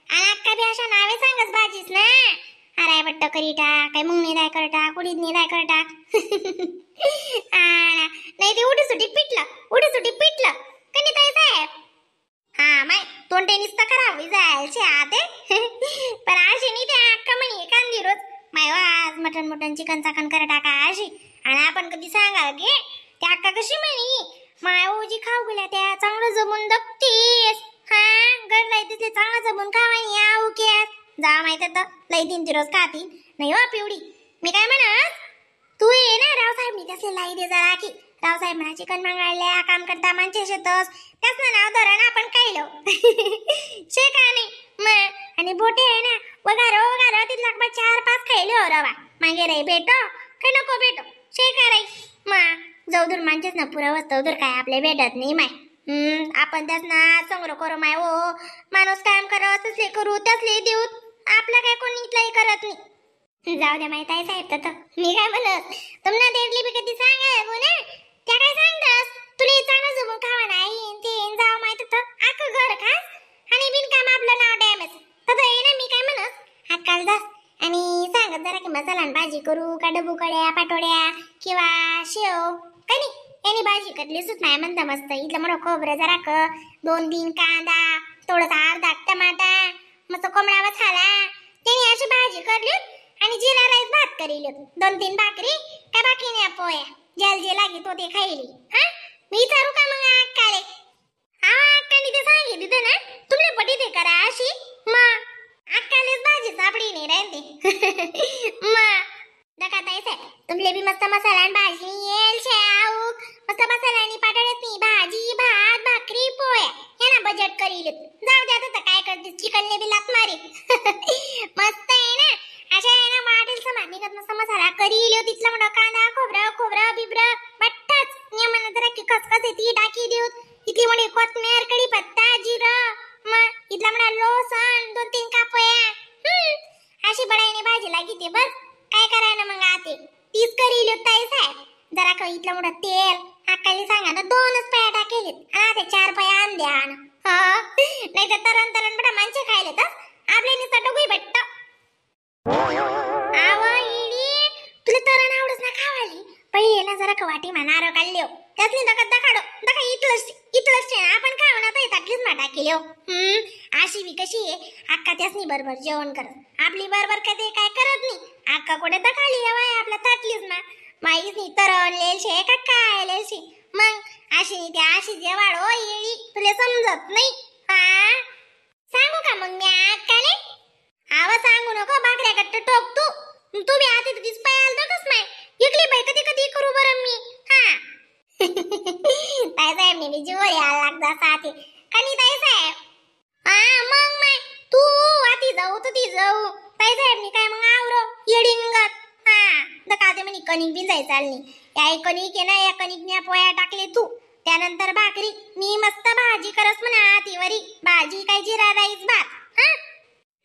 आणि अक्का बी अशा नावे सांगस भाजीस ना. अरे बट्ट करी टाक, काय मुंगणी दाय कर टाक, उडीद नी दाय कर टाक. नाही ते उडी सुटी पिटलं, उडी सुटी पिटलं कनी ताई साहेब. हा माय तोंडे निसतं खराब जायचे आते. पण अशी नाही ते अक्का म्हणे एखादी रोज माय आज mutton mutton chicken चाकन कर टाका अशी. आणि आपण कधी सांगा गे त्या अक्का कशी म्हणे माय ओजी खाऊ गेल्या त्या चांगलं जमून दपतीस. हा गडलाई तिथले चांगलं जमून खावानी आऊ के जा माहित तर लई तीन ती रोज खाती नाही हो पिवडी. मी काय म्हणत तू ये ना रावसाहेब मी त्यासले लाई दे जरा की रावसाहेब म्हणा चिकन मागायला काम करता माणसे शेतस त्याच ना नाव धरा ना आपण खायलो. शे का नाही मग. आणि बोटे आहे ना वगारो वगारो तिथला बा 4-5 खायले हो रवा मागे रे भेटो काय नको भेटो शे का रे मग जाऊ दूर माणसेच ना पुरा वस्तू दूर काय आपले भेटत नाही माय. आपण त्याच ना संग्रह करू माय हो माणूस काम करत तसले करू तसले देऊ आपला काय कोणी इथलाही करत नाही. जाऊ द्या माहित आहे साहेब तर मी काय म्हणत तुम्हाला देडली बी कधी सांगा हो ना त्या काय सांगतास तुला चांगलं जमून खावा नाही ते जाऊ माहित तर अख्खं घर खास आणि बिनकाम आपलं नाव डॅमेज. तर ये ना मी काय म्हणत अक्काल जास आणि सांगत जरा की मसाला आणि भाजी करू का डबू कड्या पाटोड्या किंवा शेव का नाही याने भाजी करली सुट नाही म्हणता मस्त. इथलं मोठं खोबरं जरा क 2-3 कांदा थोडासा अर्धा टमाटा मस्त कोंबडा मसाला त्याने अशी भाजी करली आणि जिरा राईस भात करील 2-3 भाकरी काय बाकी नाही पोया ज्याला जे लागे तो ते खाईली. हा मी विचारू का मग अक्काले? हा अक्काने ते सांगितलं ना तुमले पटी ते करा अशी मग अक्कालेच भाजी सापडी नाही राहते. मग नका ताई साहेब तुमले बी मस्त मसाला आणि भाजी येईल शेव मस्त मसाला आणि पाटोळ्यात नाही भाजी भात भाकरी पोया हे ना बजेट करील. जाऊ द्या आता काय करते चिकनने बी लात मारी. मस्त आहे ना अशा आहे ना वाटेल समान निघत मस्त मसाला करील तिथला म्हणा कांदा खोबरं खोबरं बिबरं बट्टाच म्हणा जरा की खसखस येते टाकी देऊ इथली म्हणे कोथमीर कढीपत्ता जिरं मग इथला म्हणा लसूण 2-3 कापया अशी बडाईने भाजी लागी ते बस. काय करायला मग आते तीच करील ताई साहेब जरा का इथलं मोठं तेल अक्काली सांगा ना 2च पाया टाकेलेत आणि आता 4 पाया आण द्या हा नाही तर तरण तरण बडा माणसे खायले तर आपले नुसतं डोगई भेटत. आव इडी तुला तरण आवडच ना खावाली पहिले ना जरा वाटी मा नारळ काढले त्यातली दका दकाडो दका इथलंच इथलंच आपण खाऊ ना तर ताटलीच मा टाकेले. अशी बी कशी आहे अक्का त्यासनी बरोबर जेवण करत आपली बरोबर कधी काय करत नाही. अक्का कुठे दखाली हवाय आपल्या ताटलीच मा माहीच नाही तरण लेलशे का काय लेलशे मग अशी नाही ते अशी जेवाडो येळी तुला समजत नाही. हा सांगू का मग मी अक्काले? आवा सांगू नको भाकऱ्या कट्ट टोक तू तू बी आती तुझीच पाय आल माय इकली बाई कधी कधी करू बरं मी. हा ताई साहेब मी जीवर यायला लागता साथी कनी ताई साहेब. हा मग माय तू आती जाऊ तू ती जाऊ ताई साहेब नी काय मग आवरो येडिंगत. हा दका ते म्हणे कणिक बी जाय चालनी या कणिक आहे ना या कणिक पोया टाकले तू त्यानंतर भाकरी मी मस्त भाजी करस म्हणा आतीवरी भाजी काय जिरा राईस भात. हा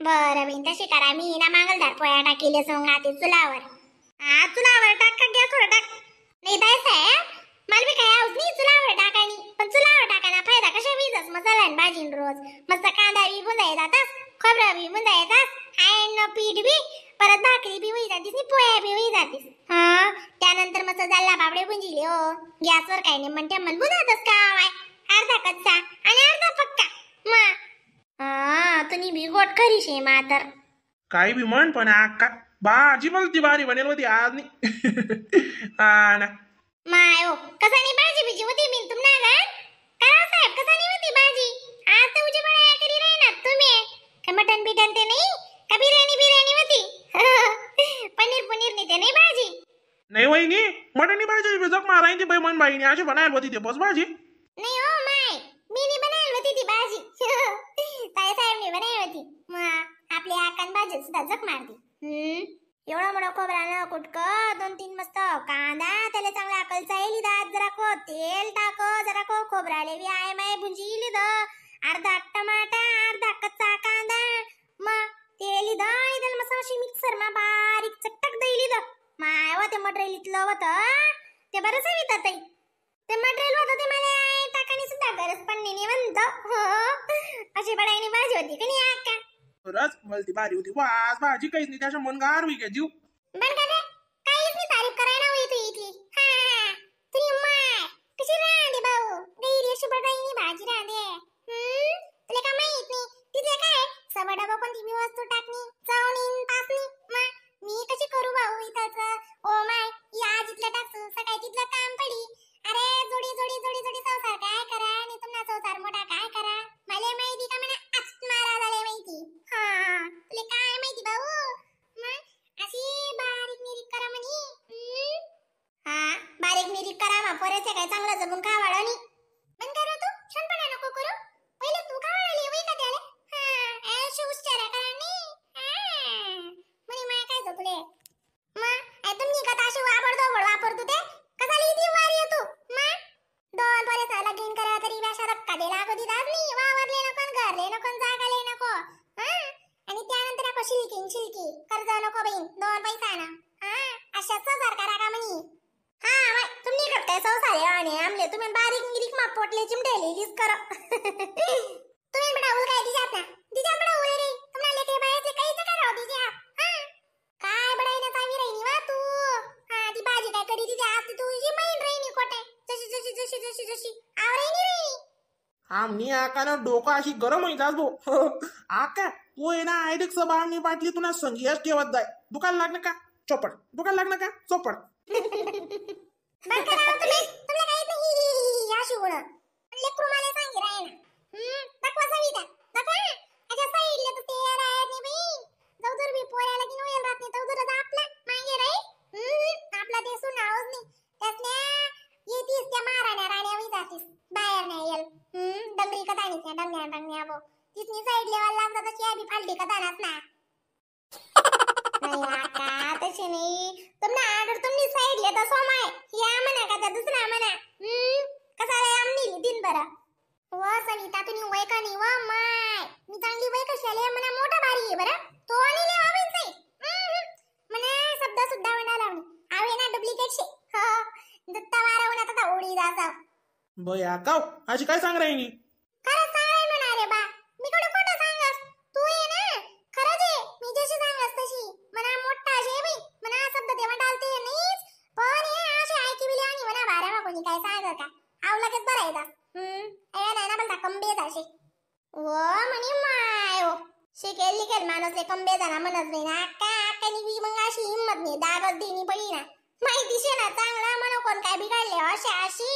बरं मी तशी करा मी ना मांगलदार पोया टाकेले सोंग आती चुलावर. हा चुलावर टाक का गॅसवर टाक? नाही ताई साहेब मला बी काय हाऊस नाही चुलावर टाकानी पण चुलावर टाकाना फायदा कशा वीजच मसाला आणि भाजी रोज मस्त कांदा बी बुंदा जातास खोबरं बी बुंदा येतास आयन पीठ बी परत भाकरी बी होई जातीस आणि पोया बी होई जातीस. हा त्यानंतर मस्त झाला बाबडे बुंजिले हो गॅसवर काय नाही म्हणते मन बुंदातस का वाय अर्धा कच्चा आणि अर्धा पक्का. मग हा तुम्ही बी गोट खरी शे मातर काय बी म्हण पण अक्का भाजी मला ती भारी बनेल होती आज नाही. हा ना माय हो कसा नाही भाजी बिजी होती मी तुम्हाला का का साहेब कसा नाही होती भाजी आज तर उजे बळा करी राही ना तुम्ही का मटन बिटन ते नाही का बिर्याणी बिर्याणी होती पनीर पनीर नाही ते नाही भाजी नाही वहिनी मटनी भाजी जग मारायची ती बाई मन बाईने अशी बनायला होती ते बस भाजी नाही हो माय मी नाही बनायला होती ती भाजी. ताई साहेबनी बनायला होती मग आपली आकान भाजी सुद्धा जग मारती. एवढा मोठा खोबरा न कुटक 2-3 मस्त कांदा त्याला चांगला अकलचा येईल दात जरा को तेल टाक जरा को खोबराले बी I my भुंजी the अर्धा टमाटा अर्धा कच्चा कांदा मग तेल the आणि त्याला मस्त अशी मिक्सर मा बारीक चटक दैली the my वा ते मटेरियल इथलं होतं ते बरं सविता ताई ते मटेरियल होतं ते मला टाकाने सुद्धा गरज पडली नाही म्हणतो. अशी बडाईने भाजी होती का नाही अक्का? खरंच भलती भारी होती वास भाजी काहीच नाही त्याच्या मन गार होई का जीव. बन का रे काहीच नाही तारीफ करायला होई तू इथली. हा तुझी माय कशी रांधे भाऊ गैरी अशी बडाईनी भाजी रांधे. तुला का माहित नाही तिथे काय सबा डबा कोणती बी वस्तू टाकणी चवणी पासनी मग मी कशी करू भाऊ इथंच. ओ my या जिथलं टाकसू सकाळी तिथलं काम पडी. अरे जोडी जोडी जोडी जोडी संसार काय करा आणि तुम्हाला संसार मोठा काय करा मला माहिती का म्हणा मारा झाले माहिती. हा तुला काय माहिती भाऊ मग अशी बारीक निरीक करा म्हणी. हा बारीक निरीक करा मा पोराचे काय चांगलं जमून खावाडो नी बंद करू तू शनपणा नको करू पहिले तू खावाडली वय का त्याले. हा अशी हुशारा करा नी. हा म्हणी माय काय तुले मग तुम्ही का अशी वापरतो वापरतो ते कसाली ती वारी तू मग दोन पोरे लगीन करा तरी व्याशा धक्का दे लागो दिदाच नी वावरले नको घरले नको जागाले नको. हा आणि त्यानंतर नको शिलकी शिलकी कर्ज नको बहीण दोन पैसा ना. हा अशा संसार करा का म्हणी. हा बाय तुम्ही करताय संसार आणि आमले तुम्ही बारीक निरीक मा पोटले चिमटेले लीज करा. तुम्ही बडा उल काय दिजात ना दिजात बडा उल रे तुम्हाला लेकरे बाळाचे काहीच करा दिजा. हा काय बडाई ना चावी राहिनी वा तू. हा ती भाजी काय करी दिजा आज तुझी मैन राहिनी कोटे जशी जशी जशी जशी जशी आवरायनी राहिनी. आमनी आकानं डोकं अशी गरम होईल आज भाऊ. आका तू आहे ना आयडिक सभा आम्ही पाटली तुला संगीयाच ठेवत जाय दुकान लागलं का चोपड दुकान लागलं का चोपड. बंद करा हो तुम्ही तुला काही नाही अशी गुण लेकरू मला सांगी राय ना. दाखवा सविता दाखवा अच्छा साईडला तर ते राहत नाही बाई जाऊ जर बी पोऱ्याला की नोयल राहत नाही जाऊ जर आपला मागे राही. आपला ते सुनावच नाही त्यासल्या येतीस त्या माराण्या राण्या होई जातीस बाहेर नाही येल. डंगरी कदानीच त्या डंग्या डंग्या बो तिथनी साईड लेवायला लागतात तशी आबी फालटी कदानाच ना. नाही आका तशी नाही तुमना आर्डर तुम्ही साईड ले तसो my या म्हणा का त्या दुसरा म्हणा. कसा रे आमनी दिन बरं व सविता तुम्ही वय का नाही व माय मी चांगली वय कशी आली म्हणा मोठा भारी आहे बरं तो आणि लेवा बहीण साई म्हणा शब्द सुद्धा म्हणा लावणी आवे ना डुप्लिकेट शे हो दत्ता वारवून आता ओळी जासाव. बया काव अशी काय सांग राहिनी खरं सांग म्हणा रे बा मी कुठं खोटं सांगस तू ये ना खरंच आहे मी जशी सांगस तशी म्हणा मोठा असे बाई म्हणा शब्द तेव्हा डालते नाहीच पण हे असे ऐकी बिली आणि म्हणा बारा कोणी काय सांग का आव लगेच बरं येतात. ए नाही ना बोलता कंबे असे व म्हणी माय हो शिकेल लिकेल माणूस कंबे झाला म्हणत नाही ना का आकानी बी मग अशी हिंमत नाही दागच देणी पडी ना माहिती शे ना चांगला म्हणा कोण काय बिघडले अशी अशी.